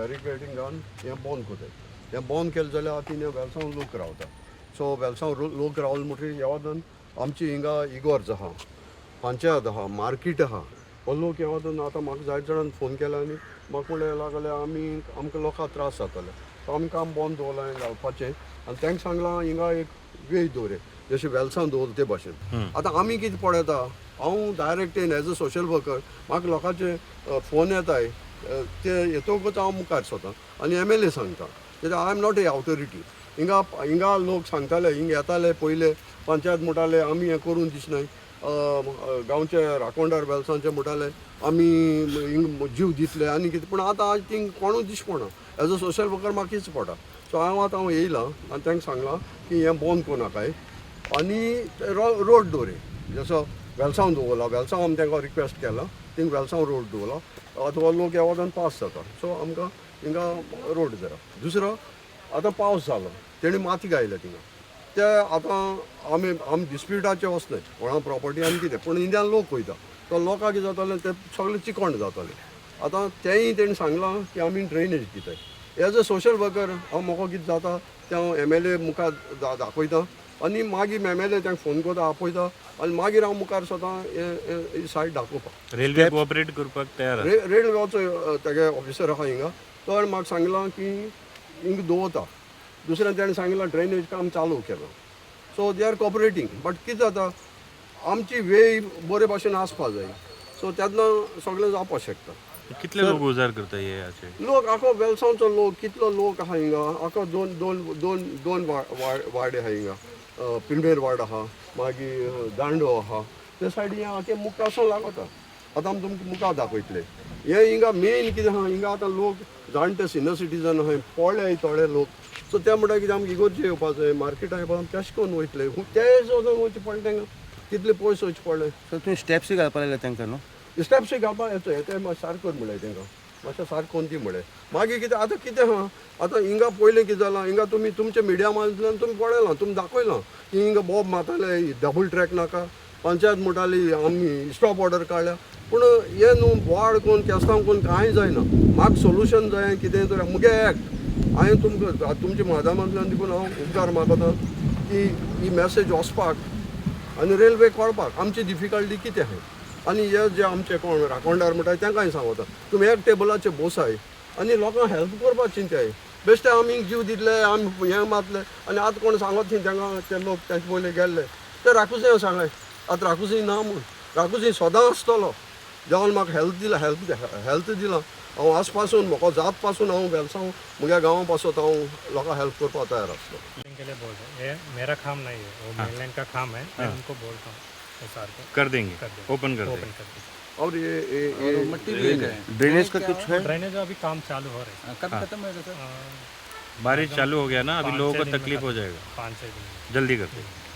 बॅरिकेडींग घालून हें बंद करताय. हें बंद केलें जाल्यार आतां हिंगा वेलसांव लोक रावता. सो वेलसांव लोक रावले म्हणटकीर ह्या वतान आमची हिंगा इगोर्ज आहा, पंचायत आहा, मार्केट आहा. हो लोक ह्या वतान आतां म्हाका जायते जाणांनी फोन केला आनी म्हाका म्हणलें लागले आमी आमकां लोकांक त्रास जातले, सो आमी काम बंद दवरलां हें घालपाचें. आनी तांकां सांगलां हिंगा एक वे दवरे जशें वेलसांव दवरलें ते भाशेन. आतां आमी कितें पळयता, हांव डायरेक्ट येन एज अ सोशल वर्कर, म्हाका लोकांचे फोन येताय, ते येतकूच हांव मुखार सरता आनी एमएलए सांगता, कित्याक I am not a authority. हिंगा हिंगा लोक सांगताले, हिंगा येताले पयले पंचायत म्हणटाले आमी हें करून दिसनाय, गांवचे राखणदार वेलसांचे म्हणटाले आमी हिंग जीव दितले आनी कितें, पूण आतां आज थिंग कोणूच दिश्टी पडना. एज अ सोशल वर्कर म्हाका कितें पडटा. सो हांव आतां हांव येयलां आनी तांकां सांगलां की हें बंद करूं नाकाय आनी रोड दवरे जसो वेलसांव दवरला. वेलसांव आमी तांकां रिक्वेस्ट केला, थिंग वेलसांव रोड दवरला. आतां हो लोक ह्या वतान पास जाता, सो आमकां हिंगा रोड जरा. दुसरो आतां पावस जालो, तेणी माती गायल्या थिंगा. ते आतां आमी आमी डिस्प्युटाचे वचनाय कोणा प्रॉपर्टी आनी कितें, पूण इंडियान लोक वयता, तो लोकांक कितें जातलें, ते सगळे चिकण जातले. आतां तेंय तेणी सांगलां की आमी ड्रेनेज दिताय. एज अ सोशल वर्कर हांव म्हाका कितें जाता तें हांव एमएलए मुखार दाखयता आनी मागीर एमएलए तांकां फोन करता, आपयता आनी मागीर हांव मुखार स्वता हे सायड दाखोवपाक. रेल्वे कोऑपरेट करपाक तयार आसा. रेल्वेचो तेगे ऑफिसर आहा हिंगा, तो म्हाका सांगलां की हिंगा दवरता. दुसरें तेणें सांगलां ड्रेनेज काम चालू केलां. So they are cooperating, but कितें जाता, आमची वे बरे भाशेन आसपा जाय, सो तेन्ना सगळें जावपाक शकता. कितले लोक उजार करता हे हाचे? लोक आखो वेलसांवचो लोक, कितलो लोक आहा हिंगा. आखो दोन दोन दोन दोन वाडे आहा हिंगा. पिंडवेर वाड आहा, मागीर दांडो आहा, ते सायडीन आखे मुखार लागता. आतां आमी तुमकां मुखार दाखयतले. हे हिंगा मेन कितें आहा, हिंगा आतां लोक जाणटे सिनियर सिटीजन आहाय, पोळे थोडे लोक. सो ते म्हणटा कितें, आमकां इगोर्जे येवपा जाय, मार्केटान येवपा, आमी कशें करून वयतले? ते सुद्दां वयचें पडलें तांकां, कितले पयस वयचें पडलें. सो तुमी स्टेप्सूय घालपाक लागले तांकां न्हू? स्टेप्सूय घालपाक येतो ते मातशें सारकें कर म्हणलें तांकां, मातशें सारकें कोन्न दी म्हणलें. मागीर कितें आतां कितें आहा, आतां हिंगा पयलें कितें जालां, हिंगा तुमी तुमच्या मिडिया माध्यमांतल्यान तुमी पळयलां, तुमी दाखयलां की हिंगा बोब मारताले, डबल ट्रॅक नाका. पंचायत म्हणटाली आमी स्टॉप ऑर्डर काडल्या, पूण हें न्हू बोवाळ करून केस्तांव करून कांय जायना. म्हाका सोल्युशन जाय कितें तरी मुगे एक्ट. हांवें तुमकां तुमच्या माध्यमांतल्यान देखून हांव उपकार मागता की ही मॅसेज वचपाक आनी रेल्वे कळपाक आमची डिफिकल्टी कितें आहा. आनी हे जे आमचे कोण राखणदार म्हणटा तांकां सांगता, तुमी एक टेबलाचेर बसाय आनी लोकांक हेल्प करपाक चिंताय. बेश्टे आमी जीव दितले, आमी हें मारतले आनी आतां कोण सांगत न्ही तांकां. ते लोक तांचे पयलीं गेल्ले ते राखूसय सांगले, आतां राखूसय ना म्हूण. राखूसय सदां आसतलो. देवान म्हाका हेल्थ दिला, हेल्थ हेल्थ दिला. हांव आज पासून म्हाका जात पासून हांव वेलसांव म्हज्या गांवा पासत हांव लोकांक हेल्प करपाक तयार आसलो. के लिए बोल रहे हैं, ये मेरा काम नहीं है, वो मेनलैंड का काम है. मैं उनको बोलता हूँ एसआर को. कर देंगे. कर देंगे. ओपन कर ओपन देंगे. कर देंगे. और ये मट्टी भी लेके आए. ड्रेनेज का कुछ है? ड्रेनेज अभी काम चालू हो रहा हाँ, कब खत्म होएगा सर? है. बारिश चालू हो गया ना अभी, पाँच लोगों छः को दिन में तकलीफ हो खत्म. जाएगा. 5-6 दिन में. जल्दी कर देंगे.